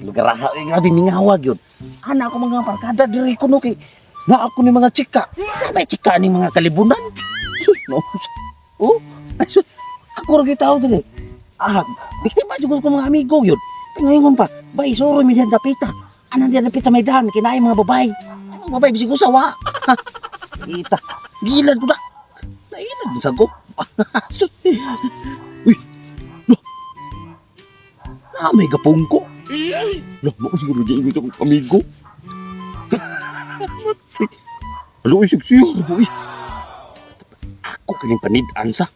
Lugar ha, eh, grabe mingawag yun. Ana ako mga barkada diri kuno kay na ako ni mga chika. Na may chika ni mga kalibunan. Sus, no. Oh, ay, sus. Ako ra gyud tao diri. Ah, biktima jud ko mga amigo yun. Pingaingon pa, bay suro mi diyan dapita. Ana diyan dapita may dahan kinaay mga babae. Ay, mga babae bisig usawa. Ha, ita. Gilad ko na. Nailad sa ko. Sus. Uy. No. Na may gapungko. Lah, mo siguro di ito amigo. Alo, ay sigsir, boy. Ako kaning panid-an sa.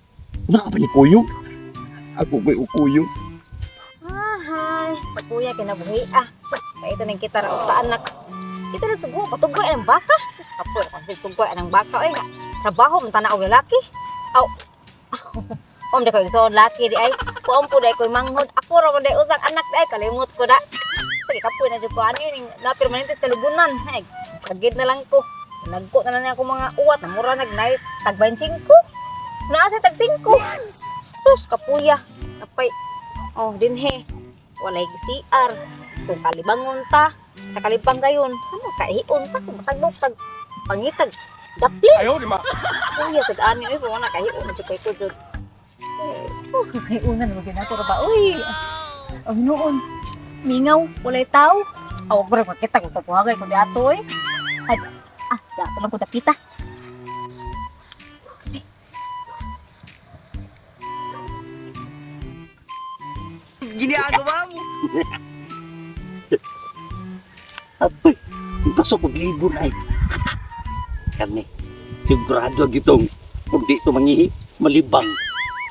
Una ka pa ni Kuyog. Ako ko'y ukuyog. Ahay, pagkuya kinabuhi ah. Sus, paito ng kita ra sa anak. Kita na sugo, patugoy ang baka. Sus, kapoy kasi sugoy ang baka oy nga. Trabaho man tanaw lalaki. Aw. Om da ko igsoon laki di ay. Kuom po dai koy manghod. Ako ra man dai usang anak di ay kalimot ko da. Sige kapoy na jud ko ani ning na permanente sa kalibunan. Ay, kagid na lang ko. Nagko na lang ako mga uwat na mura nag night tag 25. Naa sa tag 5. Sus, kapuya. Napay. Oh, dinhe. Walay CR. Kung kalibangon ta, sa kalibang gayon, sa mo kahion ta kung matagbok tag pangitag dapli. Ayaw, di ma. Kuya sa ani oy kung na kahion na jud kay ko jud. Oh, kahiunan mo ginato ra ba oy. Ang noon, mingaw, walay tao. Aw, ko ra makita kung papuhagay ko diato oy. Ay, ah, dato lang ko dapita. Ginagawa mo. Apoy, pasok og libon ay. Kani, sigurado ang gitong kung di ito mangihi, malibang.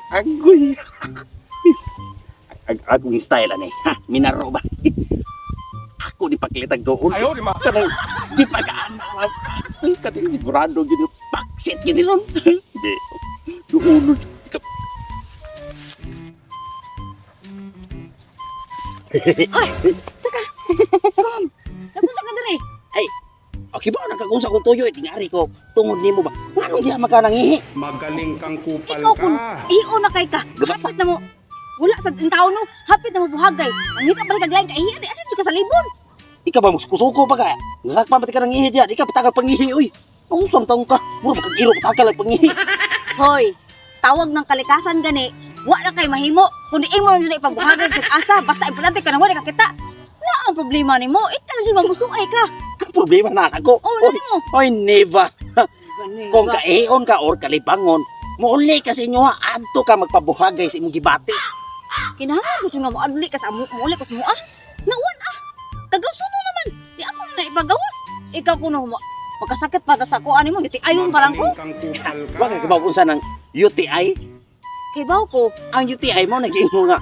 Agoy. Ag akong style ani, ha, minaro ba? Ako di pakilitag doon. Ayaw, di ma. Kanang di pa kaana. Ay, kating sigurado gid paksit gid ron. Di. Duulo. Nagunsa ka dire? Okay ba nagkagunsa kong tuyo eh, tingari ko. Tungod nimo ba? Nganong diha maka nangihi? Magaling kang kupal Ikaw ka. kun ihion na kay ka. Gabasa. Hapit na mo. Wala sa taon no. Hapit na mo buhagay. Mangita pa kag lain kay ihi di adto ka sa libon. Ika ba magsuko pa ka? Nasakpan ba ti ka nangihi diya? Di ka patagal pangihi oy. Unsa taong ka? Mura ba kag iro patakal ang pangihi? Hoy, tawag ng kalikasan gani. Wa na kay mahimo. Kundi imo na jud ipabuhagay sa asa basta importante ka na wala ka kita. Na ang problema nimo, ikaw na jud mamusungay ka. Ang problema na ako. Oh, Oy, na nimo. oy, never. Kung kaihon ka or kalibangon, muuli ka sa inyo ha, adto ka magpabuhagay sa imong gibati. Kinahanglan ko jud nga moadli ka sa amo, mouli ko sa mo ah. Naun ah. Kagawsuno naman. Di ako na ipagawas. Ikaw kuno mo magkasakit pa ta sa kuan nimo, giti ayon pa lang ko. Magaling kang kupal ka. Wa ka kibaw kung saan ang UTI? Kay baw ko. Ang UTI mo naging nga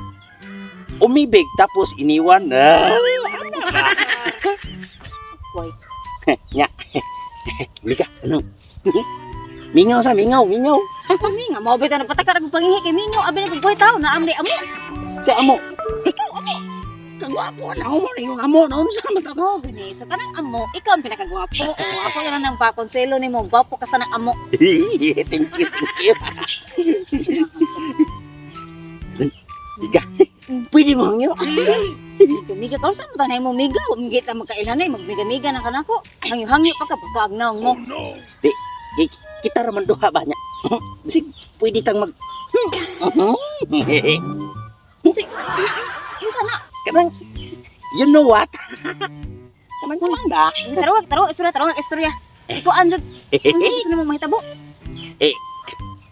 umibig tapos iniwan. Ah, Hoy, Nya. Uli ka, ano? Mingaw sa mingaw, mingaw. kami nga mao bitaw nagpataka ra pangihi kay minyo abi na pagbuhay tawo na amli amo. Sa amo, Ikaw amo. kagwapo na mo na yung amo na unsa man ta. Oh, gani sa tanang amo, ikaw ang pinakagwapo. Oh, ako na lang ang pakonsuelo nimo, gwapo ka sa nang amo. Thank you, thank you. Biga. Pwede mo hangyo. Miga ka sa mo tanay mo miga, miga ta magkailanay, magmiga-miga na kanako. Hangyo-hangyo pa ka pagkaagnaw mo. Di, kita raman duha ba niya? Bisig, pwede kang mag... Si, unsa na? Kanang, you know what? Kanang kulang ba? Tarawag, tarawag, istorya, tarawag, istorya. Ikaw anjud, unsa gusto nimo mahitabo?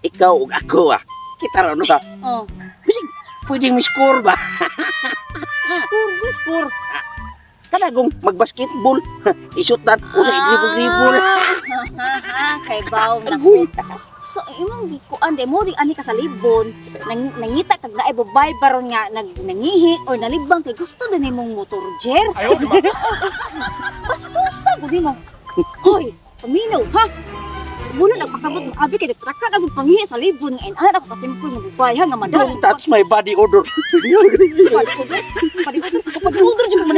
Ikaw ug ako ah. Kita ra no ka. Oh, Bisig, pwede mo score ba? score, score. Kana kung magbasketball, ishoot na usa i-dribble-dribble. Ah, kay baw na. Agoy. So imong gikuan di mo di ani ka sa libon, nang, nangita kag naay babae baron nga nag nangihi or nalibang kay gusto din nimong motor jer. Ayaw, di ma. Bastusa gud nimo. Hoy, paminaw ha. Muna nagpasabot mo abi kay nagpataka na gud panghihi sa libon nga inana ako sa simple nga babae ha nga madal. Don't touch my body odor. Padi odor, padi odor, padi odor jud man.